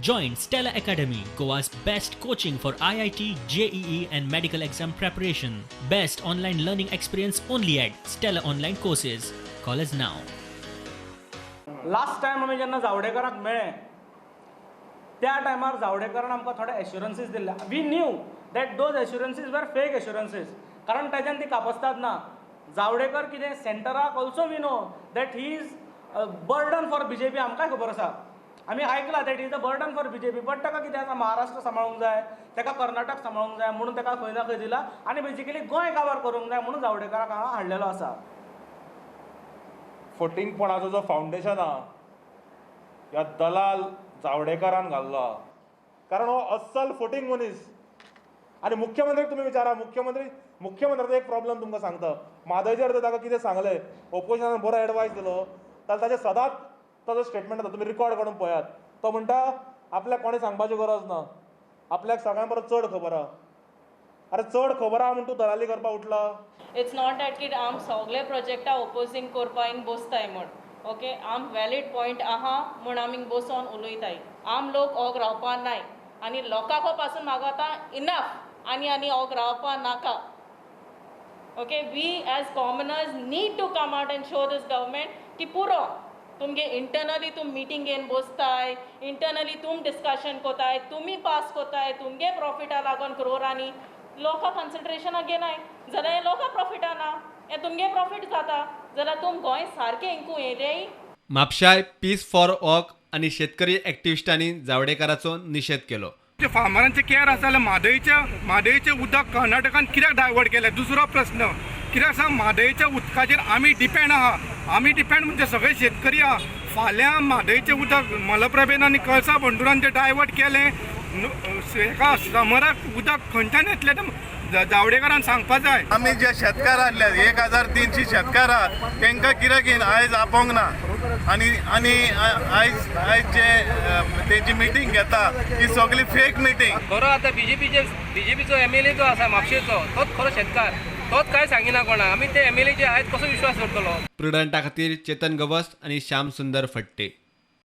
Join Stella Academy, Goa's best coaching for IIT, JEE, and medical exam preparation. Best online learning experience only at Stella Online Courses. Call us now. Last time आमी जेन्ना जावडेकराक मेळ्ळे त्या टायमार जावडेकरान आमकां थोडे एश्युरन्सीस दिल्ले. We knew that those assurances were fake assurances, कारण ताज्यान ती कापस्ताद ना. जावडेकर कितें सेंटराक, also we know that he is burden for BJP. आमकांय खबर आसा, आमी आयकलां that is a burden for BJP, but ताका कितें आसा, महाराष्ट्र सांबाळूंक जाय, ताका कर्नाटक सांबाळूंक जाय म्हणून ताका खंय ना खंय दिला आनी बेजिकली गोंय काबार करूंक जाय म्हणून जावडेकराक हांगा हाडलेलो आसा. फटींगपणाचो जो फावंडेशन आहा, ह्या दलाल जावडेकरान घाल्लो आहा, कारण हो अस्सल फटींग मनीस. आनी मुख्यमंत्र्याक तुमी विचारा, मुख्यमंत्र्याचो एक प्रॉब्लम तुमकां सांगता. म्हादयचेर तर ताका कितें सांगलें, ओपोजिशनान बरो एडवायस दिलो जाल्यार ताजें सदांच ताजो स्टेटमेंट आसा, तुमी रिकॉर्ड काडून पळयात. तो म्हणटा आपल्याक कोणें सांगपाची गरज ना, आपल्याक सगळ्यां परस चड खबर आहा. अरे, चड खबर आहा म्हूण तूं दलाली करपाक उठला? It's not that की आम सगळे प्रोजेक्टा ओपोजींग करपा हिंग बसताय म्हूण. ओके, आम व्हॅलीड पॉयंट आहा म्हूण आमी हिंग बसोन उलयताय. आम लोक ओग रावपा नाय आनी लोकांको पासून मागता इनफ, आनी आनी ओग रावपा नाका. Okay, we as commoners need to come out and show this government की पुरो, तुमगे इंटरनली तुम मिटींग घेवन बसताय, इंटरनली तुम डिस्कशन कोताय, तुमी पास कोताय तुमगे प्रॉफिटा लागून क्रोरांनी. लोकां कन्सिडरेशनाक घेनाय जाल्यार हें लोकां प्रॉफिटा ना, हें तुमगे प्रॉफीट जाता जाल्यार तुम गोंय सारकें इंकू येयलेय. म्हापशाय पीस फॉर वॉक आनी शेतकरी ॲक्टिविस्टांनी जावडेकराचो निशेध केलो. फार्मरांचे केअर आसा जाल्यार म्हादयचें उदक कर्नाटकान कित्याक डायवर्ट केलें? दुसरो प्रस्न कित्याक आसा, म्हादयच्या उदकाचेर आमी डिपेंड आहा. आमी डिपेंड म्हणजे सगळे शेतकरी आहा. फाल्यां म्हादयचें उदक मलप्रभेन आनी कळसा भंडुरान जें डायवर्ट केलें, हेका समराक उदक खंयच्यान येतलें तें जावडेकरान सांगपा जाय. आमी जे शेतकार आहले, 1300 शेतकार आहा, तांकां कित्याक आयज आपोवंक ना? आनी आनी आयज जे तेंची मिटींग घेता ती सगळी फेक मिटींग. खरो आतां बीजेपीचो एमएलए जो आसा म्हापशेचो, तोच खरो शेतकार, तोच कांय सांगिना कोणाक. आमी ते एमएलएचे आयज कसो विश्वास दवरतलो? प्रुडंटा खातीर चेतन गवस आनी श्याम सुंदर फट्टे.